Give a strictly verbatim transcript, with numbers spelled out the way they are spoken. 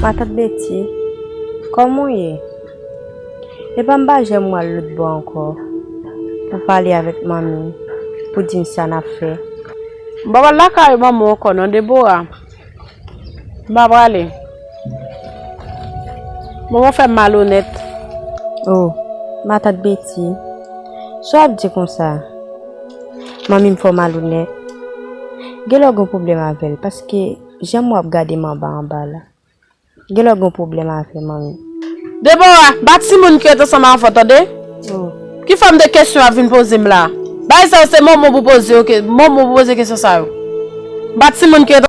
Matant Betty, kòman w ye? Epa m pa janm wè l lòt bò ankò pou pale avèk manmi m, pou di m sa n ap fè. M pa pral lakay manman w ankò non, Debora. M pa prale. Manman w fè m malonèt. Oh, Matant Betty, sa w ap di konsa? Manmi m fè w malonèt? Genlè w gen pwoblèm avè l, paske jan m wè w ap gade m anba anba la. Genlè w gen pwoblèm avè manmi. Debora, ba timoun ki ret ansanm avè w, tande? Oh. Ki fòm de kesyon w ap vin poze m la? Bagay sa yo se manman w pou poze yo, ke, manman w pou poze kesyon sa yo. Ba timoun ki ret